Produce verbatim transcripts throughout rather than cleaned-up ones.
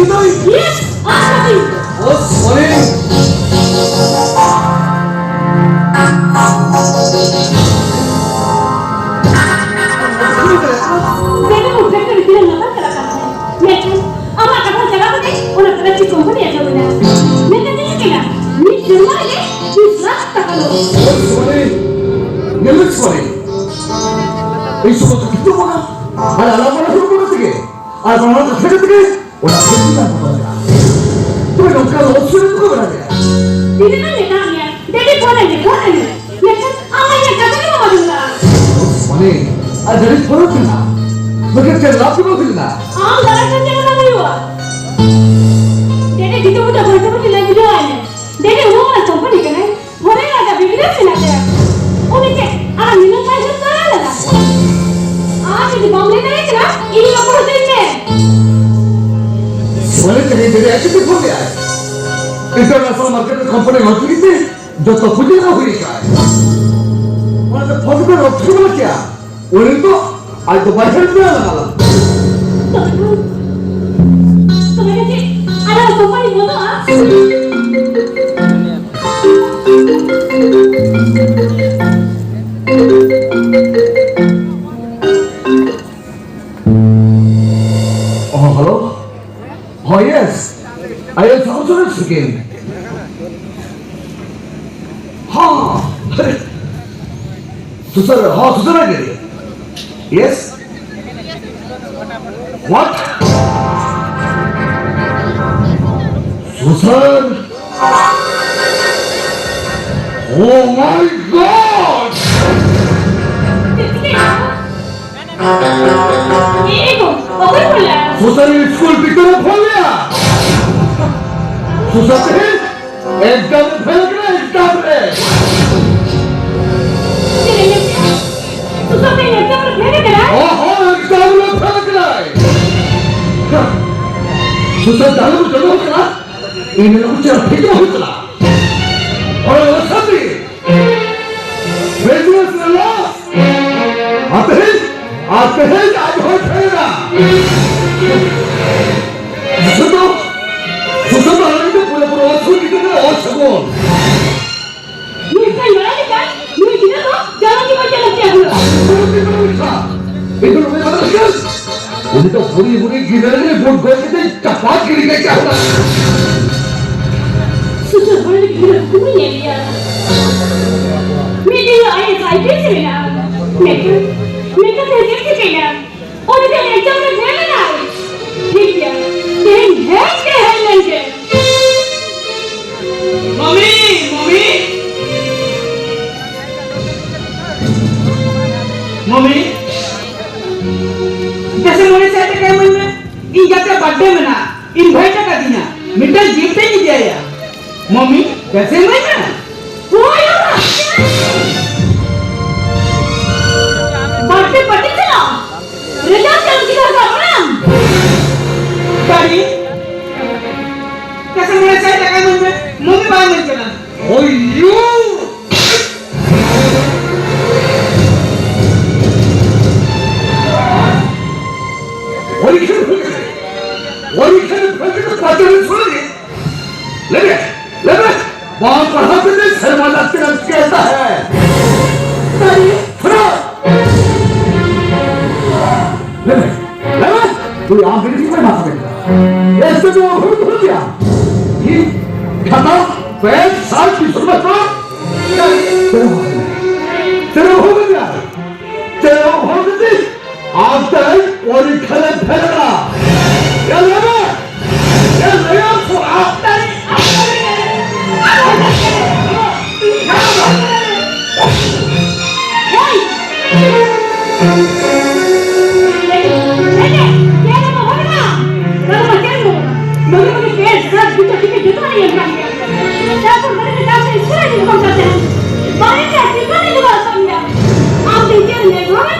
Yes, ᱟᱨ ᱠᱟᱹᱴᱤᱡ᱾ ᱚ, ᱥᱚᱨᱤ᱾ ᱵᱮᱜᱚᱨ ᱩᱫᱽᱫᱮᱥᱥᱚ ᱨᱮ ᱛᱤᱱᱟᱹᱜ ᱱᱟᱯᱟᱭ ᱪᱟᱞᱟᱜ ᱠᱟᱱ ᱛᱟᱦᱮᱸᱫ᱾ ᱢᱮᱱᱠᱷᱟᱱ ᱟᱢᱟᱜ ᱠᱟᱛᱷᱟ ᱪᱟᱞᱟᱣ ᱠᱟᱛᱮ ᱚᱱᱟ ᱠᱚᱨᱮ ᱪᱮᱫ ᱠᱳᱢᱯᱟᱱᱤ ᱟᱸᱡᱚᱢ ᱮᱱᱟ? ᱢᱮᱱᱠᱷᱟᱱ ᱪᱮᱫ ᱪᱤᱠᱟᱹᱭᱮᱱᱟ? ᱢᱤᱫ ᱥᱮᱨᱢᱟ ᱨᱮᱜᱮ ᱵᱤᱥ ᱞᱟᱠᱷ ᱴᱟᱠᱟ ᱞᱚᱥ᱾ ᱥᱚᱨᱤ, ᱧᱮᱞ ᱢᱮ ᱥᱚᱨᱤ᱾ ᱤᱧ ᱥᱚᱢᱚᱭ ᱫᱚ ᱠᱤᱱᱛᱩ ᱵᱟᱝᱟ᱾ ᱟᱨ ᱟᱞᱟᱝ ᱵᱟᱱᱟ ᱦᱚᱲ ᱠᱚ ᱛᱮᱜᱮ, ᱟᱨ ᱵᱟᱱᱟ ᱦᱚᱲ ᱠᱟᱛᱷᱟ ᱠᱟᱛᱮ ᱜᱮ ᱚᱱᱟ ᱠᱷᱮᱛ ᱫᱚ ᱵᱟᱝ ᱵᱚᱫᱚᱞ ᱞᱮᱱᱟ᱾ ᱛᱚᱵᱮ ᱱᱚᱝᱠᱟ ᱞᱚᱥ ᱥᱚᱨᱤ ᱫᱚᱠᱚ ᱵᱟᱲᱟᱭᱟ᱾ ᱛᱤᱱᱟᱹᱜ ᱮᱢ ᱢᱮᱛᱟᱫ ᱢᱮᱭᱟ? ᱰᱮᱰᱤ ᱯᱷᱳᱱ ᱟᱹᱧ ᱢᱮ, ᱯᱷᱳᱱ ᱟᱹᱧ ᱢᱮ᱾ ᱢᱮᱱᱠᱷᱟᱱ ᱟᱢ ᱢᱟ ᱤᱧᱟᱹᱜ ᱠᱟᱛᱷᱟ ᱜᱮ ᱵᱟᱢ ᱟᱸᱡᱚᱢ ᱫᱟ᱾ ᱢᱟᱱᱮ, ᱟᱨ ᱰᱮᱰᱤ ᱯᱷᱳᱱ ᱠᱟᱱᱟ᱾ ᱵᱟᱠᱷᱟᱱ ᱪᱮᱫ ᱞᱟᱵᱷ ᱫᱚ ᱵᱟᱝ ᱦᱩᱭ ᱞᱮᱱᱟ᱾ ᱟᱢ ᱫᱟᱨᱟᱭ ᱠᱷᱟᱱ ᱪᱮᱫ ᱦᱚᱸ ᱵᱟᱝ ᱦᱩᱭᱩᱜᱼᱟ᱾ ᱰᱮᱰᱤ ᱡᱩᱛᱟᱹ ᱵᱩᱴᱟᱹ ᱵᱟᱹᱲᱛᱤ ᱵᱟᱹᱲᱛᱤ ᱞᱟᱹᱭ ᱵᱩᱡᱷᱟᱹᱣ ᱟᱭ ᱢᱮ᱾ ᱰᱮᱰᱤ ᱩᱱᱟᱹᱜ ᱢᱟᱨᱟᱝ ᱠᱳᱢᱯᱟᱱᱤ ᱠᱟᱱᱟᱭ᱾ ᱯᱷᱚᱨᱮᱱ ᱨᱟᱡᱟ ᱵᱤᱵᱤᱫᱮᱥ ᱢᱮᱱᱟᱜ ᱛᱟᱭᱟ᱾ ᱩᱱᱤ ᱪᱮᱫ ᱟᱨ ᱢᱤᱱᱟᱹ ᱯᱟᱭᱥᱟ ᱛᱟᱭᱟ ᱞᱮᱫᱟ? ᱟᱨ ᱡᱩᱫᱤ ᱵᱟᱢ ᱞᱟᱹᱭ ᱫᱟᱲᱮᱭᱟᱜ ᱠᱟᱱᱟ, ᱤᱧ ᱨᱚᱯᱚᱲ ᱦᱚᱪᱚᱧ ᱢᱮ᱾ ᱯᱷᱚᱨᱮᱱ ᱨᱟᱡᱟ ᱵᱤᱵᱤᱫᱮᱥ ᱪᱮᱫ ᱯᱷᱳᱱ ᱞᱮᱫᱟᱭ? ᱤᱱᱴᱟᱨᱱᱮᱥᱱᱟᱞ ᱢᱟᱨᱠᱮᱴ ᱨᱮ ᱠᱳᱢᱯᱟᱱᱤ ᱞᱚᱱᱪ ᱞᱟᱹᱜᱤᱫ ᱛᱮ ᱡᱚᱛᱚ ᱯᱩᱸᱡᱤ ᱠᱚ ᱦᱩᱭ ᱟᱠᱟᱱ᱾ ᱚᱱᱟᱛᱮ ᱯᱷᱳᱱ ᱠᱟᱛᱮ ᱨᱚᱯᱚᱲ ᱠᱟᱱᱟ ᱪᱮᱫ? ᱩᱱᱤ ᱫᱚ ᱟᱡ ᱫᱚ ᱵᱟᱭ ᱦᱮᱡ ᱞᱮᱱᱟ᱾ ᱛᱚᱵᱮ ᱠᱷᱟᱱ, ᱛᱚᱵᱮ ᱠᱷᱟᱱ ᱪᱮᱫ ᱟᱞᱮ ᱠᱳᱢᱯᱟᱱᱤ ᱵᱚᱱᱫᱚᱜᱼᱟ? ᱚ, ᱦᱮᱞᱳ᱾ ᱦᱚᱸ, yes. I S officer speaking. ᱦᱚᱸ᱾ ᱥᱩᱥᱟᱹᱨ, ᱦᱚᱸ, ᱥᱩᱥᱟᱹᱨ ᱜᱮ᱾ ᱭᱮᱥ᱾ ᱦᱚᱣᱟᱴ? ᱥᱩᱥᱟᱹᱨ? ᱳ ᱢᱟᱭ ᱜᱚᱰ! ᱮ, ᱮ ᱜᱳ, ᱚᱠᱚᱭ ᱯᱷᱳᱱ ᱞᱮᱜᱼᱟ? ᱥᱩᱥᱟᱹᱨ ᱥᱠᱩᱞ ᱴᱤᱪᱟᱨ ᱮ ᱯᱷᱳᱱ ᱞᱮᱜᱼᱟ᱾ ᱥᱩᱥᱟᱹᱨ ᱛᱮᱦᱮᱧ ᱮᱠᱡᱟᱢ ᱨᱮ ᱯᱷᱮᱞ ᱠᱟᱱᱟ, ᱮᱠᱡᱟᱢ ᱨᱮ᱾ ᱪᱮᱫ ᱮ ᱞᱟᱹᱭ ᱠᱮᱜᱼᱟ? ᱥᱩᱥᱟᱹᱨ ᱛᱮᱦᱮᱧ ᱮᱠᱡᱟᱢ ᱨᱮ ᱯᱷᱮᱞ ᱠᱟᱱᱟᱭ? ᱚ ᱦᱚᱸ, ᱮᱠᱡᱟᱢ ᱨᱮ ᱯᱷᱮᱞ ᱠᱟᱱᱟᱭ᱾ ᱥᱩᱥᱟᱹᱨ ᱛᱟᱦᱞᱮ ᱵᱚ ᱪᱟᱞᱟᱣ ᱠᱟᱱᱟ᱾ ᱤᱧ ᱢᱮᱱᱟ ᱪᱮᱫ ᱴᱷᱤᱠ ᱵᱟᱝ ᱦᱩᱭᱩᱜ ᱠᱟᱱᱟ᱾ ᱚᱱᱟ ᱫᱚ ᱥᱟᱹᱨᱤ᱾ ᱵᱤᱡᱽᱱᱮᱥ ᱨᱮ ᱞᱚᱥ᱾ ᱟᱨ ᱛᱮᱦᱮᱧ, ᱟᱨ ᱛᱮᱦᱮᱧ ᱟᱡ ᱦᱚᱸᱭ ᱯᱷᱮᱞ ᱮᱱᱟ᱾ ᱡᱚᱛᱚ ᱩᱱᱤ ᱫᱚ ᱦᱩᱰᱤᱧ ᱦᱩᱰᱤᱧ ᱜᱤᱫᱽᱨᱟᱹ ᱨᱮ ᱵᱩᱴ ᱜᱚᱡ ᱠᱟᱛᱮ ᱪᱟᱯᱟᱫ ᱜᱤᱰᱤ ᱠᱟᱭ ᱠᱟᱱᱟ᱾ ᱥᱩᱥᱟᱹᱨ ᱦᱚᱲ ᱞᱟᱹᱜᱤᱫ ᱜᱤᱫᱽᱨᱟᱹ ᱠᱚ ᱧᱮᱞᱮᱭᱟ᱾ ᱢᱤᱫ ᱫᱤᱱ ᱦᱤᱞᱳᱜ I A S I P S ᱮ ᱵᱮᱱᱟᱜᱼᱟ᱾ ᱢᱮᱱᱠᱷᱟᱱ, ᱢᱮᱱᱠᱷᱟᱱ ᱛᱮᱦᱮᱧ ᱪᱮᱫ ᱪᱤᱠᱟᱹᱭᱮᱱᱟ? ᱩᱱᱤ ᱫᱚ ᱮᱠᱡᱟᱢ ᱨᱮ ᱯᱷᱮᱞ ᱮᱱᱟᱭ᱾ ᱴᱷᱤᱠ ᱜᱮᱭᱟ, ᱛᱮᱦᱮᱧ ᱦᱮᱡ ᱜᱮ ᱦᱮᱡ ᱞᱮᱱ ᱜᱮ᱾ ᱢᱟᱢᱤ, ᱢᱟᱢᱤ, ᱢᱟᱢᱤ, ᱫᱮᱥᱮ ᱢᱚᱬᱮ ᱥᱟᱭ ᱴᱟᱠᱟ ᱮᱢᱟᱹᱧ ᱢᱮ, ᱤᱧ ᱜᱟᱛᱮ ᱵᱟᱨᱛᱷᱰᱮ ᱢᱮᱱᱟᱜᱼᱟ, ᱤᱱᱵᱷᱟᱭᱤᱴ ᱟᱠᱟᱫᱤᱧᱟ, ᱢᱤᱫᱴᱟᱝ ᱜᱤᱯᱷᱴ ᱤᱧ ᱤᱫᱤᱭᱟᱭᱟ᱾ ᱢᱟᱢᱤ, ᱯᱮᱥᱮ ᱤᱢᱟᱹᱧ ᱢᱮ᱾ ᱦᱳᱭ, ᱵᱟᱨᱛᱷᱰᱮ ᱯᱟᱨᱴᱤ ᱪᱟᱞᱟᱣ᱾ ᱨᱮᱡᱟᱞᱴ ᱮᱢ ᱠᱮᱫᱟ ᱥᱮ ᱵᱟᱝ? ᱰᱟᱰᱤ, ᱯᱮᱥᱮ ᱢᱚᱬᱮ ᱥᱟᱭ ᱴᱟᱠᱟ ᱤᱢᱟᱹᱧ ᱢᱮ᱾ ᱢᱟᱢᱤ ᱵᱟᱭ ᱤᱢᱟᱹᱧ ᱠᱟᱱᱟ᱾ ᱦᱳᱭ, ᱭᱩ᱾ ᱯᱚᱨᱤᱠᱠᱷᱟ ᱦᱩᱭ ᱠᱟᱛᱮ, ᱯᱚᱨᱤᱠᱠᱷᱟ ᱦᱩᱭ ᱠᱟᱛᱮ ᱯᱟᱸᱪ ᱵᱚᱪᱷᱚᱨ ᱨᱮ ᱞᱟᱹᱭ ᱢᱮ, ᱞᱟᱹᱭ ᱢᱮ, ᱵᱟᱝ ᱯᱟᱲᱦᱟᱣ ᱠᱟᱛᱮ ᱥᱮᱨᱢᱟ ᱡᱟᱹᱛᱤ ᱨᱮᱢ ᱪᱤᱠᱟᱹᱭᱮᱫ ᱛᱟᱦᱮᱸ? ᱥᱟᱹᱨᱤ᱾ ᱯᱷᱮᱨᱟᱣ᱾ ᱞᱟᱹᱭ ᱢᱮ, ᱞᱟᱹᱭ ᱢᱮ, ᱛᱩᱭ ᱟᱢ ᱵᱤᱱ ᱪᱤᱠᱟᱹᱭ ᱢᱟ ᱠᱟᱹᱢᱤ? ᱮᱥᱮ ᱫᱚ ᱵᱷᱩᱞ ᱵᱷᱩᱞ ᱜᱮᱭᱟ᱾ ᱤᱧ ᱠᱷᱟᱛᱟ ᱯᱮ ᱥᱟᱭ ᱛᱤᱥ ᱨᱩᱯᱤᱭᱟ ᱠᱚ ᱛᱮᱨᱚ ᱵᱷᱟᱜ ᱢᱮ᱾ ᱛᱮᱨᱚ ᱵᱷᱟᱜ ᱢᱮ᱾ ᱪᱮᱫ ᱮᱢ ᱦᱚᱲ ᱠᱟᱹᱴᱤᱡ? ᱟᱢ ᱛᱮᱦᱮᱧ ᱯᱚᱨᱤᱠᱠᱷᱟ ᱨᱮ ᱯᱷᱮᱞ ᱮᱱᱟ᱾ ᱪᱮᱫ ᱞᱟᱹᱭ ᱢᱮ? ᱪᱮᱫ ᱞᱟᱹᱭ ᱟᱢ ᱥᱚᱨᱟ? ᱟᱢ ᱫᱚ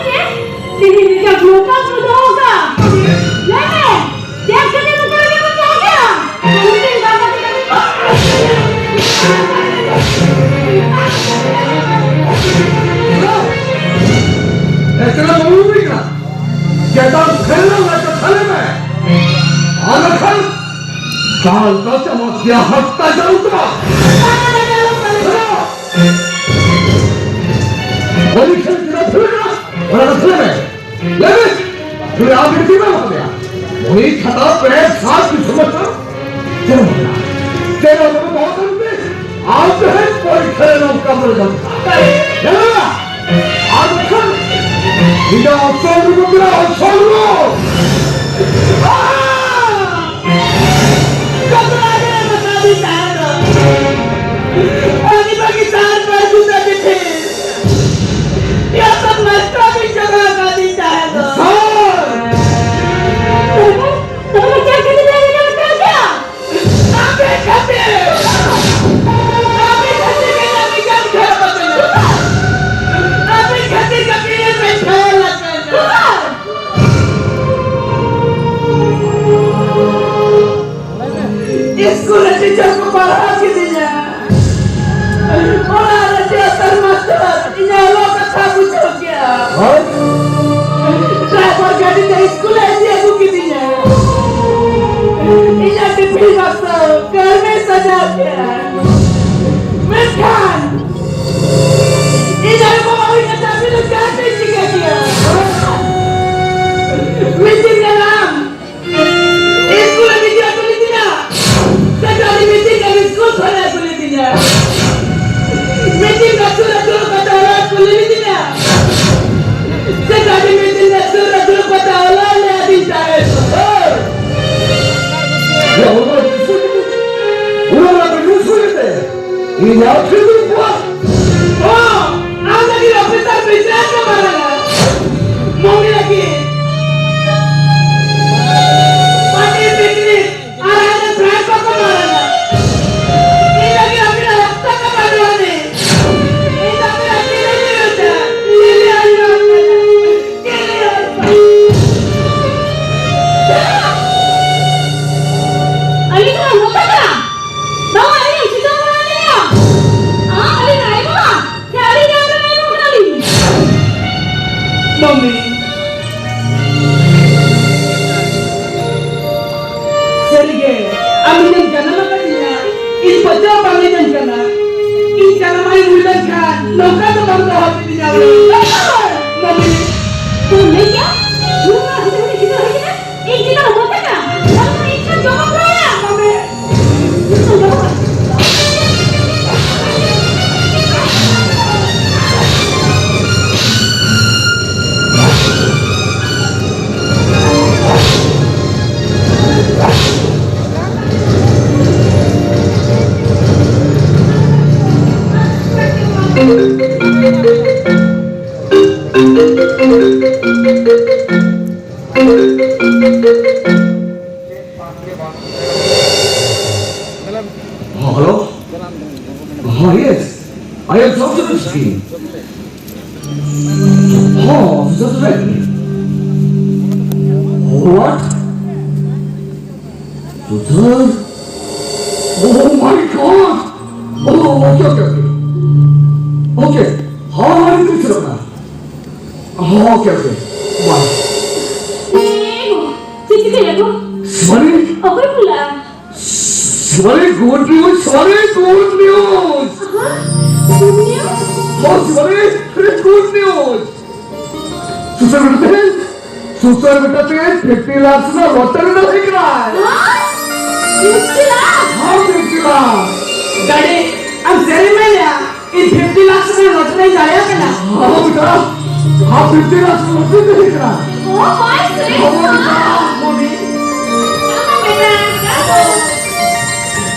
ᱪᱮᱫ ᱞᱮᱠᱟ ᱱᱚᱝᱠᱟ ᱠᱚ ᱫᱚᱦᱚ ᱠᱟᱜᱼᱟ? ᱞᱟᱹᱭ ᱢᱮ, ᱪᱮᱫ ᱠᱷᱟᱹᱛᱤᱨ ᱱᱚᱝᱠᱟ ᱞᱮᱠᱟ ᱠᱚ ᱫᱚᱦᱚ ᱠᱟᱜᱼᱟ? ᱩᱱᱠᱤᱱ ᱵᱟᱨ ᱠᱟᱛᱮ ᱠᱟᱹᱢᱤ ᱠᱚ᱾ ᱮᱠᱞᱟ ᱵᱟᱹᱵᱩ ᱦᱩᱭ ᱠᱟᱱᱟ᱾ ᱪᱮᱛᱟᱱ ᱯᱷᱮᱨ ᱞᱮᱱᱟ ᱠᱟᱛᱷᱟ ᱞᱟᱹᱭ ᱢᱮ᱾ ᱟᱨ ᱵᱟᱠᱷᱟᱱ ᱫᱟᱞ ᱫᱟᱞ ᱛᱮ ᱟᱢᱟᱜ ᱫᱮᱭᱟ ᱦᱟᱨᱛᱟ ᱡᱟᱞ ᱩᱛᱟᱹᱨᱟ᱾ ᱯᱚᱨᱤᱠᱠᱷᱟ ᱪᱮᱛᱟᱱ ᱯᱷᱮᱨ ᱞᱮᱱᱟ᱾ ᱚᱱᱟ ᱠᱟᱛᱷᱟ ᱞᱟᱹᱭ ᱢᱮ᱾ ᱞᱟᱹᱭ ᱢᱮ᱾ ᱛᱩᱭ ᱟᱢ ᱵᱤᱴᱤ ᱵᱟᱢ ᱦᱟᱛᱟᱭᱟ? ᱩᱱᱤ ᱠᱷᱟᱛᱟ ᱯᱮ ᱥᱟᱛ ᱫᱤᱥᱚᱢ ᱛᱮ ᱪᱮᱫ ᱦᱚᱸ ᱵᱟᱝ᱾ ᱪᱮᱫ ᱦᱚᱸ ᱵᱟᱝ᱾ ᱟᱢ ᱛᱮᱦᱮᱧ ᱯᱚᱨᱤᱠᱠᱷᱟ ᱨᱮ ᱱᱚᱝᱠᱟ ᱢᱚᱱᱮ ᱫᱚ ᱧᱮᱞᱚᱜᱼᱟ᱾ ᱟᱨ ᱵᱟᱠᱷᱟᱱ ᱤᱧᱟᱹᱜ ᱚᱥᱚᱞ ᱨᱩᱯ ᱫᱚ ᱚᱥᱚᱞ ᱨᱩᱯ᱾ ᱠᱟᱛᱨᱟ ᱜᱮ ᱢᱮᱛᱟ ᱫᱤᱧ ᱛᱟᱦᱮᱸ ᱫᱚ᱾ ᱟᱹᱰᱤ ᱵᱷᱟᱹᱜᱤ ᱥᱟᱨ ᱵᱟᱭ ᱵᱩᱡᱷᱟᱹᱣ ᱠᱮᱫ ᱛᱮ᱾ ᱭᱟ ᱥᱟᱨ ᱢᱟᱥᱴᱟᱨ ᱵᱤᱱ ᱪᱟᱵᱟ ᱟᱠᱟᱫᱤᱧ ᱛᱟᱦᱮᱸ ᱫᱚ᱾ ᱥᱟᱨ! ᱛᱚᱵᱮ ᱪᱮᱫ ᱠᱷᱟᱹᱛᱤᱨ ᱵᱮᱱ ᱢᱮᱛᱟ ᱠᱮᱭᱟ? ᱟᱯᱮ ᱠᱷᱟᱹᱛᱤᱨ! ᱟᱯᱮ ᱠᱷᱟᱹᱛᱤᱨ ᱜᱮ ᱤᱧᱟᱹᱜ ᱢᱤᱫᱴᱟᱝ ᱠᱷᱮᱞ ᱟᱠᱟᱱᱟ᱾ ᱟᱯᱮ ᱠᱷᱟᱹᱛᱤᱨ ᱜᱮ ᱤᱧᱟᱹᱜ ᱢᱤᱫᱴᱟᱝ ᱠᱷᱮᱞ ᱟᱠᱟᱱᱟ᱾ ᱤᱥᱠᱩᱞ ᱨᱮ ᱴᱤᱪᱟᱨ ᱠᱚ ᱯᱟᱲᱦᱟᱣ ᱠᱤᱫᱤᱧᱟ᱾ ᱚᱲᱟᱜ ᱨᱮ ᱴᱤᱪᱟᱨ ᱢᱟᱥᱴᱟᱨ ᱤᱧᱟᱹᱜ ᱚᱞᱚᱜ ᱠᱟᱛᱷᱟ ᱵᱩᱡᱷᱟᱹᱣ ᱠᱮᱜᱼᱟ᱾ ᱦᱳᱭ᱾ ᱰᱨᱟᱭᱵᱷᱟᱨ ᱜᱟᱹᱰᱤ ᱛᱮ ᱤᱥᱠᱩᱞ ᱮ ᱤᱫᱤ ᱟᱹᱜᱩ ᱠᱤᱫᱤᱧᱟ᱾ ᱤᱧᱟᱹᱜ ᱴᱤᱯᱷᱤᱱ ᱵᱟᱠᱥᱚ ᱠᱟᱹᱨᱢᱮ ᱥᱟᱡᱟᱣ ᱠᱮᱜᱼᱟ᱾ ᱢᱮᱱᱠᱷᱟᱱ ᱤᱧ ᱟᱭᱳ ᱵᱟᱵᱟ ᱦᱩᱭ ᱠᱟᱛᱮ ᱟᱹᱵᱤᱱ ᱫᱚ ᱡᱟᱦᱟᱸ ᱛᱮ ᱪᱤᱠᱟᱹ ᱠᱮᱜᱼᱟ᱾ ᱢᱤᱫ ᱫᱤᱱ ᱜᱟᱱ ᱟᱢ ᱤᱥᱠᱩᱞ ᱮᱢ ᱤᱫᱤ ᱦᱚᱴᱚ ᱞᱤᱫᱤᱧᱟ, ᱥᱮ ᱜᱟᱹᱰᱤ ᱢᱤᱫ ᱫᱤᱱ ᱜᱟᱱ ᱤᱥᱠᱩᱞ ᱠᱷᱚᱱ ᱮ ᱟᱹᱜᱩ ᱞᱤᱫᱤᱧᱟ? ᱢᱤᱫ ᱫᱤᱱ ᱜᱟᱱ ᱥᱩᱨ ᱨᱮ ᱫᱩᱲᱩᱵ ᱠᱟᱛᱮ ᱚᱞᱚᱜ ᱮ ᱠᱩᱞᱤ ᱞᱤᱫᱤᱧᱟ, ᱥᱮ ᱜᱟᱹᱰᱤ ᱢᱤᱫ ᱫᱤᱱ ᱜᱟᱱ ᱥᱩᱨ ᱨᱮ ᱫᱩᱲᱩᱵ ᱠᱟᱛᱮ ᱚᱞᱚᱜ ᱮ ᱞᱟᱹᱭ ᱟᱹᱫᱤᱧ ᱛᱟᱦᱮᱸᱫ? ᱦᱳᱭ᱾ ᱚᱱᱟ ᱵᱟᱯᱮ ᱵᱩᱡᱷᱟᱹᱣ ᱠᱮᱫᱟ? ᱤᱧ ᱟᱹᱠᱷᱨᱤᱧ ᱠᱚᱣᱟ᱾ ᱚ, ᱟᱢ ᱞᱟᱹᱜᱤᱫ ᱚᱯᱷᱤᱥᱟᱨ ᱵᱤᱥᱨᱟᱢ ᱠᱚ ᱢᱟᱨᱟᱝᱟ᱾ ᱢᱚᱢᱤ ᱞᱟᱹᱜᱤᱫ ᱯᱟᱴᱤ ᱯᱤᱠᱱᱤᱠ ᱟᱨ ᱟᱞᱮ ᱯᱨᱟᱭ ᱠᱚᱠᱚ ᱢᱟᱨᱟᱝᱟ᱾ ᱤᱧ ᱞᱟᱹᱜᱤᱫ ᱟᱹᱵᱤᱱᱟᱜ ᱚᱠᱛᱚ ᱠᱚ ᱵᱟᱹᱱᱩᱜ ᱟᱹᱱᱤᱡ᱾ ᱤᱧ ᱫᱚ ᱟᱹᱵᱤᱱᱟᱜ ᱛᱤᱨᱮ ᱡᱤᱣᱤ ᱪᱮ ᱪᱤᱞᱤ ᱦᱚᱸ ᱵᱟᱝ ᱠᱟᱱᱟ᱾ ᱪᱤᱞᱤ ᱦᱚᱸ ᱵᱟᱝ᱾ ᱟᱹᱞᱤᱧ ᱫᱚ ᱱᱚᱝᱠᱟ ᱠᱟᱱᱟ᱾ ᱵᱟᱵᱟ, ᱟᱹᱞᱤᱧ ᱥᱤᱛᱩᱝ ᱠᱟᱱᱟ ᱞᱤᱧᱟ᱾ ᱟᱢ ᱟᱹᱞᱤᱧ ᱟᱭᱳ ᱵᱟᱵᱟ? ᱥᱮ ᱟᱹᱞᱤᱧ ᱟᱭᱳ ᱵᱟᱵᱟ ᱠᱟᱱᱟ ᱞᱤᱧ? ᱢᱟᱢᱤ, ᱥᱟᱹᱨᱤᱜᱮ, ᱟᱢ ᱤᱧᱮᱢ ᱡᱟᱱᱟᱢ ᱟᱠᱟᱫᱤᱧᱟ, ᱤᱧ ᱯᱟᱹᱛᱭᱟᱹᱣ ᱵᱟᱝ ᱦᱮᱡ ᱟᱹᱧ ᱠᱟᱱᱟ᱾ ᱤᱧ ᱡᱟᱱᱟᱢ ᱟᱭᱳ ᱦᱩᱭ ᱞᱮᱱᱠᱷᱟᱱ ᱱᱚᱝᱠᱟ ᱫᱚ ᱵᱟᱝ ᱫᱚᱦᱚ ᱠᱤᱫᱤᱧᱟ ᱵᱚᱞᱮ᱾ ᱪᱮᱫ ᱮᱢ ᱞᱟᱹᱭ ᱠᱮᱜᱼᱟ? ᱱᱩᱱᱟᱹᱜ ᱦᱩᱰᱤᱧ ᱦᱩᱰᱤᱧ ᱜᱤᱫᱽᱨᱟᱹ ᱦᱩᱭ ᱠᱟᱱᱟ? ᱤᱧ ᱪᱮᱫᱟᱜ ᱵᱟᱢ ᱢᱮᱛᱟᱧᱟ? ᱟᱢ ᱫᱚ ᱤᱧ ᱴᱷᱮᱱ ᱡᱚᱢᱟᱜ ᱠᱚ ᱨᱚᱲᱟ? ᱵᱟᱢ ᱢᱮ᱾ ᱤᱧ ᱴᱷᱮᱱ ᱡᱚᱢᱟᱜ ᱠᱚ ᱨᱚᱲᱟ? हाँ, हेलो। हाँ, yes. I am sorry to speak. हाँ, ऑफिसर तो राइट। व्हाट? सुधर? Oh my God. Oh, okay, okay, okay. Okay. हाँ, हाँ, बिल्कुल सुधरना। हाँ, ओके, ओके। बाय। ए, चिचिके लगो। शिवानी? ओके, बोला। Shivani, good news, Shivani, good news. हाँ? Good news? हाँ, शिवानी, अरे, गुड न्यूज़। सुसर बेटा ते, सुसर बेटा ते फिफ्टी लाख से लॉटरी ना दिख रहा है। हाँ? फिफ्टी लाख? हाँ, फिफ्टी लाख। डैडी, अब जरे में लिया। ᱤᱧ ᱯᱷᱤᱯᱴᱤ ᱞᱟᱠᱷ ᱴᱟᱠᱟ ᱞᱚᱴᱟᱨᱤᱧ ᱫᱟᱲᱮᱭᱟᱜ ᱠᱟᱱᱟ᱾ ᱦᱚᱸ ᱵᱮᱴᱟ, ᱟᱢ ᱯᱷᱤᱯᱴᱤ ᱞᱟᱠᱷ ᱴᱟᱠᱟ ᱞᱚᱴᱟᱨᱤ ᱫᱟᱲᱮᱭᱟᱜ ᱠᱟᱱᱟ᱾ Oh, my sweet son. ᱦᱚᱸ ᱵᱮᱴᱟ, ᱦᱚᱸ ᱵᱮᱴᱟ,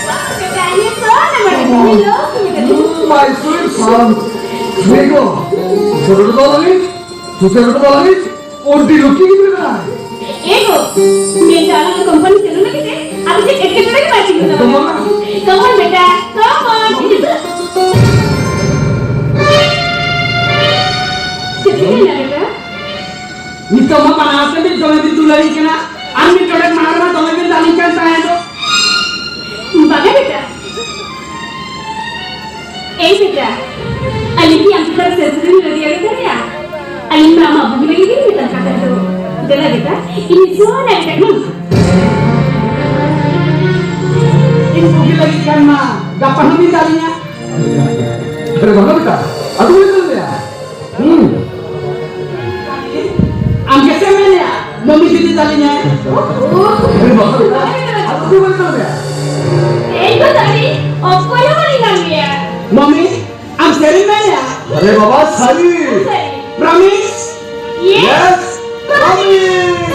ᱦᱚᱸ ᱵᱮᱴᱟ, ᱤᱧ ᱥᱚᱱ ᱟᱢ ᱵᱮᱴᱟ, ᱤᱧ love you ᱵᱮᱴᱟ. Oh, my sweet son. ᱵᱮᱜᱚ, ᱡᱚᱨᱩᱨ ᱫᱚ ᱞᱟᱹᱜᱤᱫ, ᱛᱩᱥᱟᱨ ᱫᱚ ᱞᱟᱹᱜᱤᱫ, ᱳᱱᱴᱤ ᱞᱩᱠᱤ ᱜᱤᱫᱽᱨᱟᱹ ᱠᱟᱱᱟᱭ᱾ ᱮ ᱜᱳ, ᱢᱮᱱ ᱫᱟ ᱟᱞᱟᱝ ᱫᱚ ᱠᱳᱢᱯᱟᱱᱤ ᱪᱟᱹᱞᱩ ᱞᱟᱹᱜᱤᱫ ᱛᱮ ᱟᱫᱚ ᱪᱮᱫ ᱮᱴᱠᱮᱴᱚᱬᱮ ᱜᱮ ᱵᱟᱭ ᱛᱤᱸᱜᱩ ᱫᱟᱲᱮᱭᱟᱜᱼᱟ᱾ ᱮᱠᱫᱚᱢ ᱵᱟᱝ᱾ Come on ᱵᱮᱴᱟ, come on. ᱪᱮᱫ ᱪᱤᱠᱟᱹᱭᱮᱱᱟ ᱵᱮᱴᱟ? ᱱᱤᱛᱚᱜ ᱢᱟ ᱵᱟᱱᱟᱨ ᱥᱮᱫ ᱫᱚᱢᱮ ᱵᱤᱱ ᱫᱩᱞᱟᱹᱲᱤ ᱠᱟᱱᱟ᱾ ᱟᱨ ᱢᱤᱫ ᱰᱚᱸᱰᱮᱠ ᱢᱟᱲᱟᱝ ᱨᱮᱢᱟ ᱫᱚᱢᱮ ᱵᱤᱱ ᱫᱟᱞᱤᱧ ᱠᱟᱱ ᱛᱟᱦᱮᱸ ᱫᱚ᱾ ᱵᱟᱝᱟ ᱵᱮᱴᱟ, ᱮᱭ ᱵᱮᱴᱟ, ᱟᱹᱞᱤᱧ ᱠᱤ ᱟᱢ ᱪᱮᱛᱟᱱ ᱨᱮ ᱥᱮᱱᱥᱤᱴᱤᱵᱷ ᱞᱟᱹᱜᱤᱫ ᱟᱹᱜᱩ ᱫᱟᱲᱮᱭᱟᱜᱼᱟ? ᱟᱹᱞᱤᱧ ᱢᱟ ᱟᱢᱟᱜ ᱵᱩᱜᱤ ᱞᱟᱹᱜᱤᱫ ᱜᱮ ᱢᱮᱛᱟᱢ ᱠᱟᱱ ᱛᱟᱦᱮᱸ ᱫᱚ᱾ ᱫᱮᱞᱟ ᱵᱮᱴᱟ, ᱤᱧ ᱥᱚᱱᱟ ᱵᱮᱴᱟ, ᱦᱩᱸ᱾ ᱤᱧ ᱵᱩᱜᱤ ᱞᱟᱹᱜᱤᱫ ᱠᱷᱟᱱ ᱢᱟ ᱜᱟᱯᱟ ᱦᱚᱸ ᱢᱮᱛᱟ ᱞᱤᱧᱟ᱾ ᱟᱨᱮ ᱵᱟᱝᱟ ᱵᱮᱴᱟ, ᱟᱫᱚ ᱵᱟᱹᱧ ᱢᱮᱱ ᱞᱮᱭᱟ᱾ ᱦᱩᱸ᱾ ᱛᱟᱹᱞᱤᱧᱟᱭ᱾ ᱟᱹᱰᱤ ᱵᱟᱦᱟ᱾ ᱟᱫᱚ ᱩᱱᱤ ᱵᱟᱹᱧ ᱛᱟᱹᱞᱤᱧᱟ᱾ ᱤᱧ ᱫᱚ ᱛᱟᱹᱞᱤᱧ ᱚᱠᱚᱭ ᱦᱚᱸ ᱵᱟᱹᱞᱤᱧ ᱜᱟᱱ ᱜᱮᱭᱟ᱾ ᱢᱟᱢᱤ, ᱟᱢ ᱥᱮᱨᱮᱧ ᱢᱮ ᱭᱟ᱾ ᱟᱨᱮ ᱵᱟᱵᱟ, ᱥᱟᱹᱨᱤ᱾ ᱥᱟᱹᱨᱤ᱾ Promise? Yes. Yes, promise.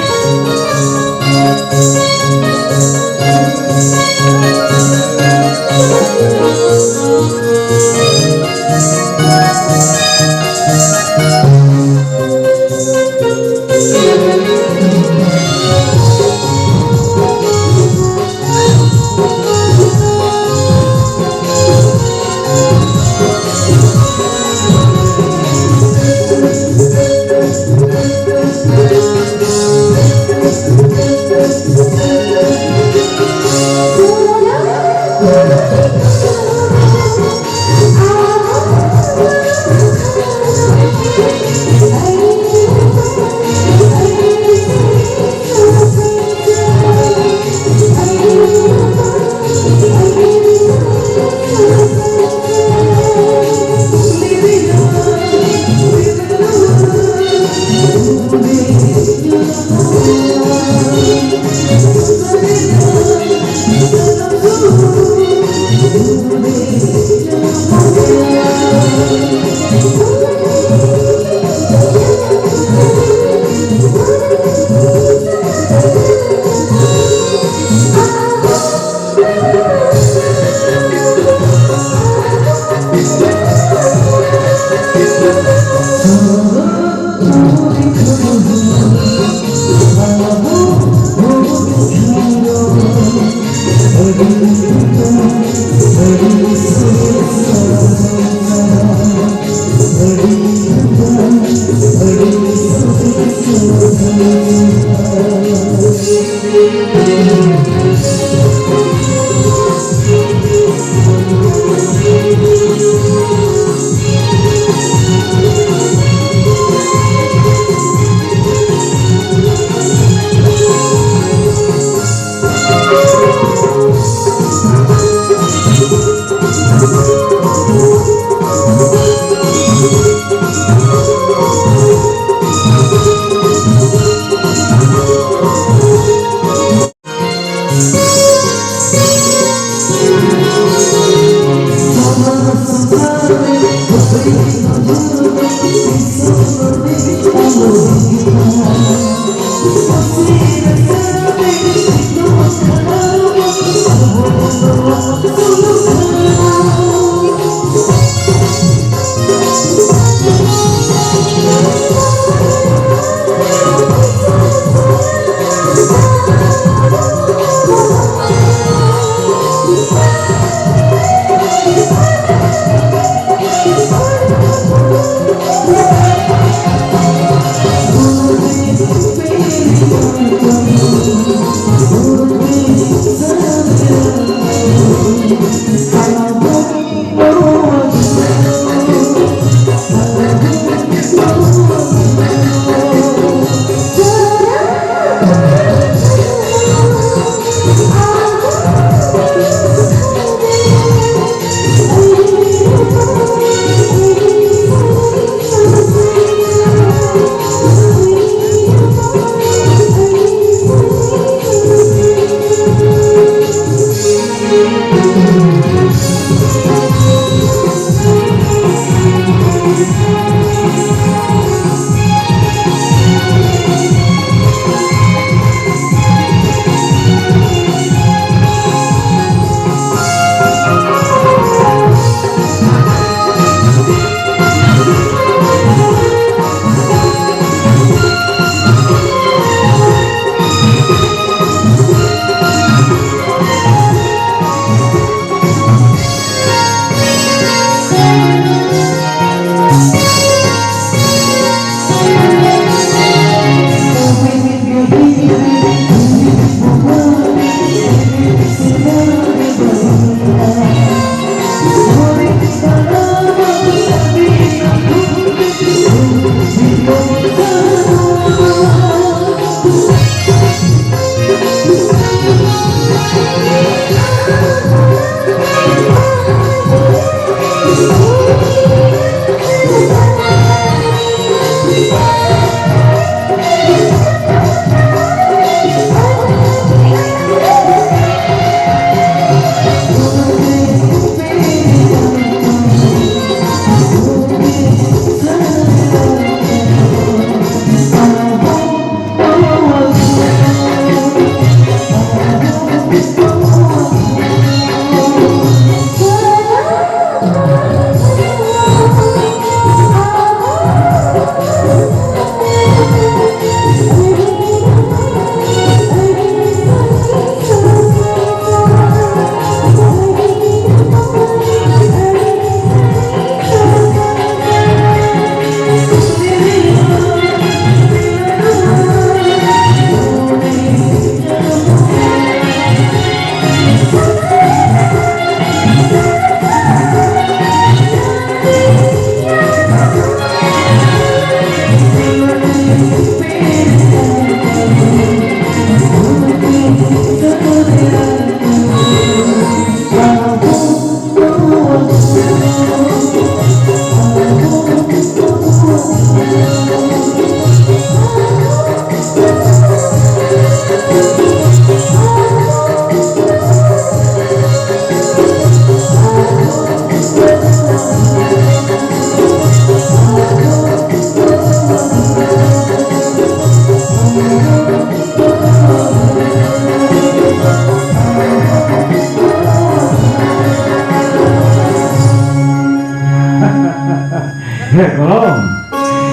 ᱦᱮᱸ ᱜᱚᱲᱚᱢ,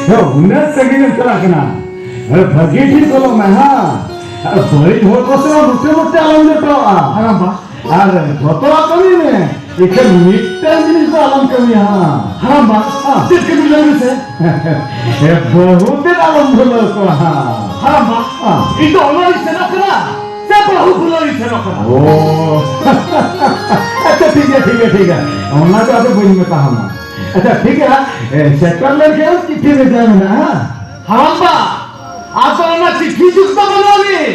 ᱦᱮᱸ, ᱩᱱᱟᱹᱜ ᱥᱟᱺᱜᱤᱧ ᱮᱢ ᱪᱟᱞᱟᱜ ᱠᱟᱱᱟ? ᱦᱮᱸ, ᱵᱷᱟᱹᱜᱤ ᱴᱷᱤᱠ ᱚᱞᱚᱜ ᱢᱮ, ᱦᱮᱸ᱾ ᱟᱨ ᱵᱟᱹᱲᱤᱡ ᱦᱚᱲ ᱠᱚ ᱥᱟᱞᱟᱜ ᱢᱚᱴᱮ ᱢᱚᱴᱮ ᱟᱞᱚᱢ ᱡᱚᱴᱟᱣᱟ᱾ ᱦᱮᱸ ᱵᱟ᱾ ᱟᱨ ᱡᱚᱛᱚᱣᱟᱜ ᱠᱟᱹᱢᱤ ᱢᱮ, ᱮᱠᱷᱮᱱ ᱢᱤᱫᱴᱟᱝ ᱡᱤᱱᱤᱥ ᱫᱚ ᱟᱞᱚᱢ ᱠᱟᱹᱢᱤᱭᱟ, ᱦᱮᱸ᱾ ᱦᱟᱲᱟᱢ ᱵᱟ, ᱦᱮᱸ᱾ ᱪᱮᱫ ᱠᱟᱹᱢᱤ ᱞᱟᱹᱭ ᱢᱮᱥᱮ? ᱦᱮᱸ, ᱵᱟᱹᱦᱩ ᱛᱮᱫ ᱟᱞᱚᱢ ᱵᱷᱩᱞᱟᱹᱣ ᱠᱚᱣᱟ, ᱦᱮᱸ᱾ ᱦᱟᱲᱟᱢ ᱵᱟ, ᱦᱮᱸ᱾ ᱤᱧ ᱫᱚ ᱚᱱᱟ ᱨᱤᱧ ᱥᱮᱱᱚᱜ ᱠᱟᱱᱟ ᱥᱮ ᱵᱟᱹᱦᱩ ᱵᱷᱩᱞᱟᱹᱣ ᱤᱧ ᱥᱮᱱᱚᱜ ᱠᱟᱱᱟ? ᱚ᱾ ᱟᱪᱪᱷᱟ, ᱴᱷᱤᱠ ᱜᱮᱭᱟ, ᱴᱷᱤᱠ ᱜᱮᱭᱟ, ᱴᱷᱤᱠ ᱜᱮᱭᱟ᱾ ᱚᱱᱟ ᱫᱚ ᱟᱫᱚ ᱵᱟᱹᱧ ᱢᱮᱛᱟ ᱦᱟᱢᱟ᱾ ᱟᱪᱪᱷᱟ, ᱴᱷᱤᱠ ᱜᱮᱭᱟ᱾ ᱮ, ᱥᱮᱴᱮᱨ ᱞᱮᱱᱠᱷᱟᱱ ᱪᱤᱴᱷᱤ ᱵᱷᱮᱡᱟ ᱢᱮᱱᱟᱜᱼᱟ᱾ ᱦᱟᱲᱟᱢᱵᱟ, ᱟᱫᱚ ᱚᱱᱟ ᱪᱤᱴᱷᱤ ᱡᱩᱜᱽ ᱫᱚ ᱵᱟᱹᱱᱩᱜ ᱟᱹᱱᱤᱡ᱾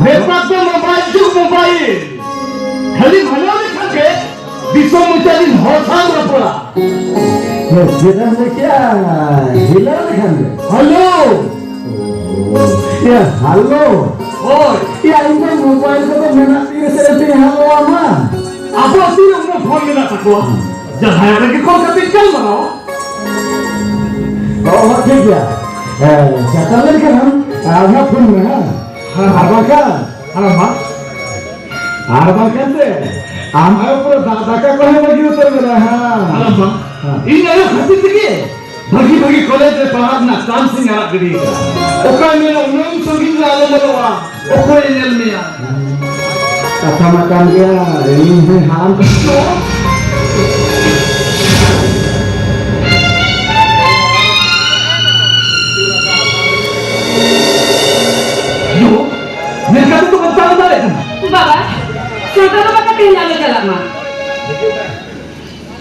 ᱱᱮᱛᱟᱨ ᱫᱚ ᱢᱳᱵᱟᱭᱤᱞ ᱡᱩᱜᱽ, ᱢᱳᱵᱟᱭᱤᱞ᱾ ᱠᱷᱟᱹᱞᱤ ᱦᱮᱞᱳ ᱞᱮᱠᱷᱟᱱ ᱜᱮ ᱫᱤᱥᱚᱢ ᱢᱩᱪᱟᱹᱫ ᱨᱤᱱ ᱦᱚᱲ ᱥᱟᱶ ᱨᱚᱯᱚᱲᱟ᱾ ᱦᱮᱸ, ᱪᱮᱫ ᱮᱢ ᱞᱟᱹᱭ ᱠᱮᱜᱼᱟ? ᱦᱮᱞᱳ ᱞᱮᱠᱷᱟᱱ ᱜᱮ? ᱦᱮᱞᱳ᱾ ᱭᱟ, ᱦᱮᱞᱳ᱾ ᱦᱳᱭ᱾ ᱭᱟ, ᱤᱧ ᱫᱚ ᱢᱳᱵᱟᱭᱤᱞ ᱠᱚᱫᱚ ᱢᱮᱱᱟᱜ ᱛᱤᱧ ᱨᱮ ᱥᱮ ᱪᱮᱫ ᱤᱧ ᱦᱮᱞᱳ ᱟᱢᱟ? ᱟᱵᱚ ᱟᱹᱛᱩ ᱨᱮ ᱩᱱᱟᱹᱜ ᱯᱷᱳᱱ ᱢᱮᱱᱟᱜ ᱛᱟᱠᱚᱣᱟ᱾ ᱡᱟᱦᱟᱸᱭ ᱨᱮᱜᱮ ᱠᱚᱞ ᱠᱟᱛᱮ ᱜᱟᱞᱢᱟᱨᱟᱣ᱾ ᱚ, ᱦᱚᱸ, ᱴᱷᱤᱠ ᱜᱮᱭᱟ᱾ ᱦᱮᱸ, ᱪᱟᱪᱟ ᱞᱟᱹᱭ ᱠᱷᱟᱱ ᱟᱨᱦᱚᱸ ᱯᱷᱳᱱ ᱢᱮ, ᱦᱮᱸ? ᱦᱮᱸ᱾ ᱟᱨ ᱵᱟᱝᱠᱷᱟᱱ ᱦᱟᱲᱟᱢ ᱵᱟ᱾ ᱟᱨ ᱵᱟᱝᱠᱷᱟᱱ ᱥᱮ, ᱟᱢ ᱟᱭᱳ ᱯᱩᱨᱟᱹ ᱫᱟ-, ᱫᱟᱠᱟ ᱠᱚᱦᱚᱸ ᱵᱟᱹᱜᱤ ᱩᱛᱟᱹᱨ ᱢᱮᱱᱟ, ᱦᱮᱸ᱾ ᱦᱟᱲᱟᱢ ᱵᱟ, ᱦᱮᱸ᱾ ᱤᱧ ᱟᱭᱳ ᱠᱷᱟᱹᱛᱤᱨ ᱛᱮᱜᱮ ᱵᱷᱟᱹᱜᱤ ᱵᱷᱟᱹᱜᱤ ᱠᱚᱞᱮᱡᱽ ᱨᱮ ᱯᱟᱲᱦᱟᱜ ᱨᱮᱱᱟᱜ ᱪᱟᱱᱥ ᱤᱧ ᱟᱲᱟᱜ ᱜᱤᱰᱤ ᱠᱟᱫᱟ᱾ ᱚᱠᱚᱭ ᱢᱮᱱᱟ ᱩᱱᱟᱹᱜ ᱥᱟᱺᱜᱤᱧ ᱨᱮ ᱟᱞᱚᱢ ᱚᱞᱚᱜᱼᱟ, ᱚᱠᱚᱭᱮ ᱧᱮᱞ ᱢᱮᱭᱟ? ᱠᱟᱛᱷᱟ ᱢᱟ ᱠᱟᱱ ᱜᱮᱭᱟ, ᱤᱧ ᱦᱚᱸ ᱦᱟᱲᱟᱢ ᱠᱟᱱᱟ᱾ ᱭᱳ, ᱢᱮᱱᱠᱷᱟᱱ ᱫᱚ ᱵᱟᱢ ᱛᱟᱲᱟᱢ ᱫᱟᱲᱮᱭᱟᱜ ᱠᱟᱱᱟ᱾ ᱵᱟᱵᱟ, ᱥᱟᱶᱛᱟ ᱫᱚ ᱵᱟᱠᱚ ᱛᱮᱦᱮᱧ ᱟᱞᱚ ᱪᱟᱞᱟᱜ ᱢᱟ᱾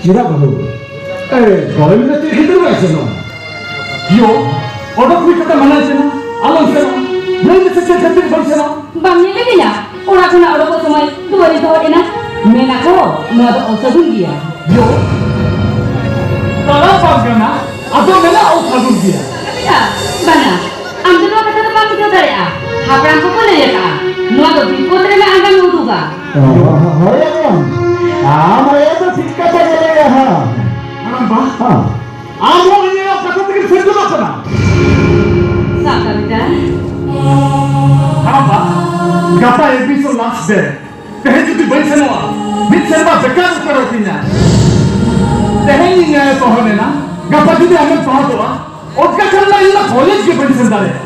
ᱪᱮᱫᱟᱜ ᱵᱟᱹᱵᱩ? ᱮ, ᱜᱚᱲᱚᱢ ᱫᱚ ᱪᱮᱫ ᱠᱷᱟᱹᱛᱤᱨ ᱵᱟᱭ ᱥᱮᱱᱚᱜᱼᱟ? ᱭᱳ, ᱚᱰᱚᱠ ᱦᱩᱭ ᱠᱟᱛᱮ ᱢᱟᱱᱟᱭ ᱥᱮᱱᱟ, ᱟᱞᱚᱢ ᱥᱮᱱᱚᱜᱼᱟ᱾ ᱞᱟᱹᱭ ᱢᱮᱥᱮ ᱪᱮᱫ ᱠᱷᱟᱹᱛᱤᱨ ᱵᱟᱹᱧ ᱥᱮᱱᱚᱜᱼᱟ? ᱵᱟᱢ ᱧᱮᱞ ᱞᱮᱫᱤᱧᱟ? ᱚᱲᱟᱜ ᱠᱷᱚᱱᱟᱜ ᱚᱰᱚᱠᱚᱜ ᱥᱚᱢᱚᱭ ᱫᱩᱣᱟᱹᱨᱤᱧ ᱫᱚᱦᱚ ᱮᱱᱟ᱾ ᱢᱮᱱᱟ ᱠᱚ, ᱱᱚᱣᱟ ᱫᱚ ᱚᱥᱟᱹᱜᱩᱱ ᱜᱮᱭᱟ᱾ ᱭᱳ, ᱛᱟᱲᱟᱢ ᱵᱟᱝ ᱜᱟᱱᱟ, ᱟᱫᱚ ᱢᱮᱱᱟ ᱚᱥᱟᱹᱜᱩᱱ ᱜᱮᱭᱟ᱾ ᱵᱟᱝᱟ, ᱟᱢ ᱫᱚ ᱱᱚᱣᱟ ᱠᱟᱛᱷᱟ ᱫᱚ ᱵᱟᱢ ᱵᱩᱡᱷᱟᱹᱣ ᱫᱟᱲᱮᱭᱟᱜᱼᱟ᱾ ᱦᱟᱯᱲᱟᱢ ᱠᱚᱠᱚ ᱞᱟᱹᱭ ᱟᱠᱟᱫᱼᱟ, ᱱᱚᱣᱟ ᱫᱚ ᱵᱤᱯᱚᱫ ᱨᱮᱱᱟᱜ ᱟᱸᱜᱟᱢ ᱩᱫᱩᱜᱟ᱾ ᱦᱳᱭ, ᱦᱳᱭ, ᱟᱢ ᱟᱭᱳ ᱫᱚ ᱴᱷᱤᱠ ᱠᱟᱛᱷᱟ ᱜᱮ ᱞᱟᱹᱭᱟ, ᱦᱮᱸ᱾ ᱦᱟᱲᱟᱢ ᱵᱟ, ᱦᱮᱸ᱾ ᱟᱢ ᱦᱚᱸ ᱤᱧᱟᱹᱜ ᱠᱟᱛᱷᱟ ᱛᱮᱜᱮ ᱥᱮᱱ ᱪᱟᱞᱟᱜ ᱠᱟᱱᱟ᱾ ᱥᱟᱠᱟᱢᱤᱫᱟ᱾ ᱦᱟᱲᱟᱢ ᱵᱟ, ᱜᱟᱯᱟ ᱮᱰᱢᱤᱥᱚᱱ ᱞᱟᱥᱴ ᱰᱮ᱾ ᱛᱮᱦᱮᱧ ᱡᱩᱫᱤ ᱵᱟᱹᱧ ᱥᱮᱱᱚᱜᱼᱟ, ᱢᱤᱫ ᱥᱮᱨᱢᱟ ᱵᱮᱠᱟᱨ ᱩᱛᱟᱹᱨᱚᱜ ᱛᱤᱧᱟ᱾ ᱛᱮᱦᱮᱧ ᱤᱧ ᱟᱭᱳ ᱛᱚᱦᱚᱫ ᱮᱱᱟ, ᱜᱟᱯᱟ ᱡᱩᱫᱤ ᱟᱢᱮᱢ ᱛᱚᱦᱚᱫᱚᱜᱼᱟ, ᱚᱱᱠᱟ ᱠᱷᱟᱱ ᱢᱟ ᱤᱧ ᱢᱟ ᱠᱚᱞᱮᱡᱽ ᱜᱮ ᱵᱟᱹᱧ ᱥᱮᱱ ᱫᱟᱲᱮᱭᱟᱜᱼᱟ᱾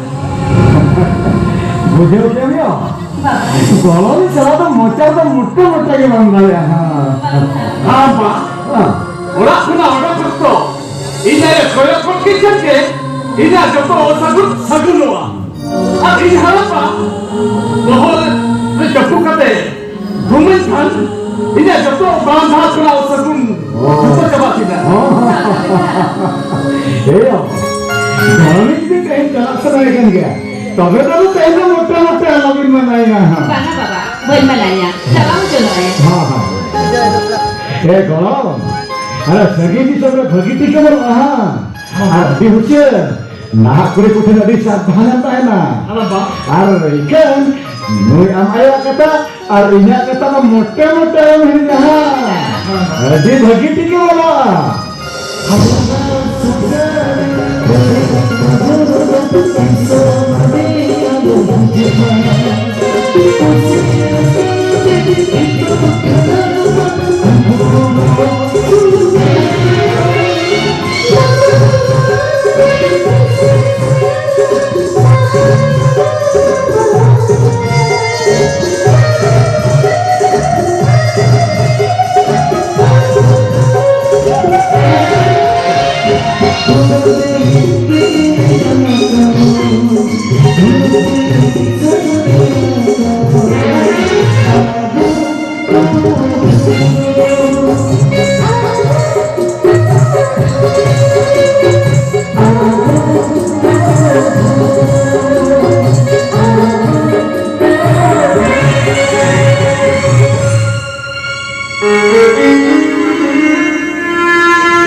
ᱵᱩᱡᱷᱟᱹᱣ ᱠᱮᱫ ᱢᱮᱭᱟ? ᱜᱚᱲᱚ ᱨᱤᱧ ᱪᱟᱞᱟᱣ ᱫᱚ ᱢᱚᱪᱟ ᱫᱚ ᱢᱚᱴᱟ ᱢᱚᱴᱟ ᱜᱮ ᱵᱟᱝ ᱫᱟᱲᱮᱭᱟᱜᱼᱟ᱾ ᱦᱮᱸ᱾ ᱦᱮᱸ, ᱵᱟ᱾ ᱦᱮᱸ᱾ ᱚᱲᱟᱜ ᱠᱷᱚᱱᱟᱜ ᱚᱰᱚᱠ ᱚᱠᱛᱚ ᱤᱧ ᱟᱭᱳ ᱠᱚᱭᱚᱜ ᱜᱚᱫ ᱠᱮᱫ ᱠᱷᱟᱱ ᱜᱮ ᱤᱧᱟᱹᱜ ᱡᱚᱛᱚ ᱚᱥᱟᱹᱜᱩᱱ ᱥᱟᱹᱜᱩᱱᱚᱜᱼᱟ᱾ ᱟᱨ ᱤᱧ ᱦᱟᱲᱟᱢ ᱵᱟ ᱵᱚᱦᱚᱜ ᱨᱮ ᱪᱟᱯᱚ ᱠᱟᱛᱮ ᱫᱷᱩᱢᱟᱹᱧ ᱠᱷᱟᱱ ᱤᱧᱟᱹᱜ ᱡᱚᱛᱚ ᱵᱟᱝ ᱫᱷᱟᱨ ᱠᱷᱚᱱᱟᱜ ᱥᱟᱹᱜᱩᱱ ᱡᱚᱛᱚ ᱪᱟᱵᱟ ᱠᱮᱫᱟ᱾ ᱮᱭᱟ, ᱫᱚᱞᱤᱧ ᱡᱩᱫᱤ ᱛᱮᱦᱮᱧ ᱪᱟᱞᱟᱜ ᱥᱟᱱᱟᱭᱮ ᱠᱟᱱ ᱜᱮᱭᱟ, ᱛᱚᱵᱮ ᱫᱚ ᱛᱮᱦᱮᱧ ᱫᱚ ᱢᱚᱴᱟ ᱢᱚᱴᱟ ᱟᱞᱚᱵᱤᱱ ᱢᱟᱱᱟᱭᱟ ᱦᱟᱸᱜ᱾ ᱵᱟᱝᱟ ᱵᱟᱵᱟ, ᱵᱟᱹᱧ ᱢᱟᱱᱟᱭᱟ, ᱪᱟᱞᱟᱣ ᱦᱚᱪᱚ ᱱᱚᱜᱼᱚᱭ᱾ ᱦᱮᱸ, ᱦᱮᱸ᱾ ᱮ ᱜᱚᱲᱚᱢ, ᱟᱨᱮ ᱥᱟᱺᱜᱤᱧ ᱫᱤᱥᱚᱢ ᱨᱮ ᱵᱷᱟᱹᱜᱤ ᱴᱷᱤᱠ ᱮ ᱵᱟᱹᱱᱩᱜᱼᱟ ᱦᱟᱸᱜ᱾ ᱟᱨ ᱟᱹᱰᱤ ᱦᱩᱥᱤᱭᱟᱹᱨ, ᱱᱟᱦᱟᱜ ᱠᱩᱲᱤ ᱠᱚᱴᱷᱮᱱ ᱟᱹᱰᱤ ᱥᱟᱵᱫᱷᱟᱱ ᱮᱢ ᱛᱟᱦᱮᱱᱟ᱾ ᱟᱨ ᱵᱟᱝ? ᱟᱨ ᱤᱠᱷᱟᱹᱱ ᱱᱩᱭ ᱟᱢ ᱟᱭᱳᱣᱟᱜ ᱠᱟᱛᱷᱟ ᱟᱨ ᱤᱧᱟᱹᱜ ᱠᱟᱛᱷᱟ ᱢᱟ ᱢᱚᱴᱮ ᱢᱚᱴᱮ ᱟᱞᱚᱢ ᱦᱤᱲᱤᱧᱟ ᱦᱟᱸᱜ᱾ ᱟᱹᱰᱤ ᱵᱷᱟᱹᱜᱤ ᱴᱷᱤᱠ ᱮ ᱚᱞᱚᱜᱼᱟ᱾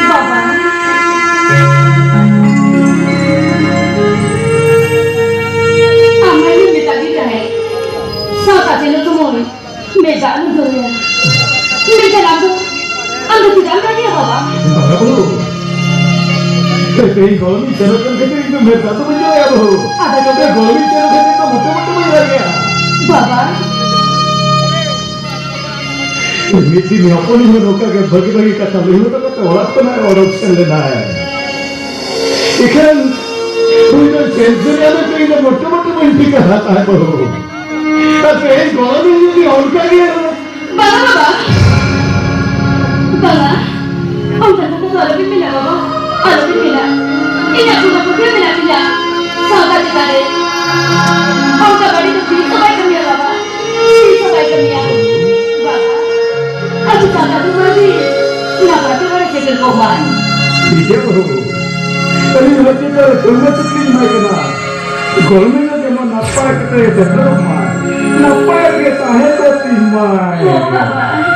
ᱵᱟᱵᱟ, ᱟᱢ ᱢᱟᱧ ᱢᱮᱛᱟᱫᱤ ᱛᱟᱦᱮᱸᱫ, ᱥᱟᱶᱛᱟ ᱪᱟᱹᱞᱩ ᱥᱚᱢᱚᱭ ᱢᱮᱫ ᱫᱟᱜ ᱟᱞᱚᱢ ᱡᱚᱨᱚᱭᱟ᱾ ᱢᱮᱱᱠᱷᱟᱱ ᱟᱢ ᱫᱚ, ᱟᱢ ᱫᱚ ᱪᱮᱫᱟᱜ ᱮᱢ ᱨᱟᱹᱜᱤᱜᱼᱟ ᱵᱟᱵᱟ? ᱵᱟᱝᱟ ᱵᱟᱹᱦᱩ, ᱛᱮᱦᱮᱧ ᱜᱚᱲᱚᱢᱤᱧ ᱥᱮᱱᱚᱜ ᱠᱟᱱ ᱠᱷᱟᱹᱛᱤᱨ ᱤᱧ ᱫᱚ ᱢᱮᱫ ᱫᱟᱜ ᱫᱚ ᱵᱟᱹᱧ ᱡᱚᱨᱚᱭᱟ ᱵᱟᱹᱦᱩ᱾ ᱟᱫᱚ ᱛᱚᱵᱮ ᱜᱚᱲᱚᱢᱤᱧ ᱥᱮᱱᱚᱜ ᱠᱷᱟᱹᱛᱤᱨ ᱫᱚ ᱢᱚᱴᱮ ᱢᱚᱴᱮ ᱵᱟᱹᱧ ᱨᱟᱹᱜᱤᱜᱼᱟ᱾ ᱵᱟᱵᱟ, ᱢᱤᱫ ᱫᱤᱱ ᱦᱚᱯᱚᱱᱤᱧ ᱦᱚᱸ ᱱᱚᱝᱠᱟ ᱜᱮ ᱵᱷᱟᱹᱜᱤ ᱵᱷᱟᱹᱜᱤ ᱠᱟᱛᱷᱟ ᱞᱟᱹᱭ ᱦᱚᱴᱚ ᱠᱟᱛᱮ ᱚᱲᱟᱜ ᱠᱷᱚᱱᱟᱜ ᱚᱰᱚᱠ ᱥᱮᱱ ᱞᱮᱱᱟᱭ᱾ ᱤᱠᱷᱟᱹᱱ ᱩᱱᱤ ᱫᱚ ᱪᱮᱫ ᱡᱮ ᱟᱫᱚ ᱤᱧ ᱫᱚ ᱢᱚᱴᱮ ᱢᱚᱴᱮ ᱵᱟᱹᱧ ᱴᱷᱤᱠᱟ ᱛᱟᱦᱮᱸ ᱵᱟᱹᱦᱩ᱾ ᱟᱨ ᱛᱮᱦᱮᱧ ᱜᱚᱲᱚᱢᱤᱧ ᱡᱩᱫᱤ ᱚᱱᱠᱟ ᱜᱮ ᱵᱟᱵᱟ, ᱵᱟᱵᱟ, ᱵᱟᱵᱟ, ᱚᱱᱠᱟ ᱠᱟᱛᱷᱟ ᱫᱚ ᱟᱞᱚᱵᱤᱱ ᱢᱮᱱᱟ ᱵᱟᱵᱟ, ᱟᱞᱚᱵᱤᱱ ᱢᱮᱱᱟ᱾ ᱤᱧᱟᱹᱜ ᱯᱩᱨᱟᱹ ᱯᱟᱹᱛᱭᱟᱹᱣ ᱢᱮᱱᱟᱜ ᱛᱤᱧᱟ ᱥᱟᱶᱛᱟ ᱪᱮᱛᱟᱱ ᱨᱮ᱾ ᱚᱱᱠᱟ ᱵᱟᱹᱲᱤᱡ ᱫᱚ ᱛᱤᱥ ᱦᱚᱸ ᱵᱟᱭ ᱠᱟᱹᱢᱤᱭᱟ ᱵᱟᱵᱟ, ᱛᱤᱥ ᱦᱚᱸ ᱵᱟᱭ ᱠᱟᱹᱢᱤᱭᱟ ᱵᱟᱵᱟ᱾ ᱤᱭᱟᱹ ᱵᱟᱹᱦᱩ, ᱟᱹᱞᱤᱧ ᱦᱚᱥᱯᱤᱴᱟᱞ ᱨᱮ ᱫᱩᱨᱜᱟᱹ ᱪᱩᱠᱞᱤᱧ ᱮᱢᱟᱭ ᱠᱟᱱᱟ᱾ ᱜᱚᱲᱢᱤ ᱫᱚ ᱡᱮᱢᱚᱱ ᱱᱟᱯᱟᱭ ᱠᱟᱛᱮ ᱥᱮᱴᱮᱨᱚᱜ ᱢᱟᱭ, ᱱᱟᱯᱟᱭ ᱨᱮᱜᱮ ᱛᱟᱦᱮᱸ ᱠᱚᱜ ᱛᱤᱧ ᱢᱟᱭ᱾ ᱦᱳᱭ ᱵᱟᱵᱟ᱾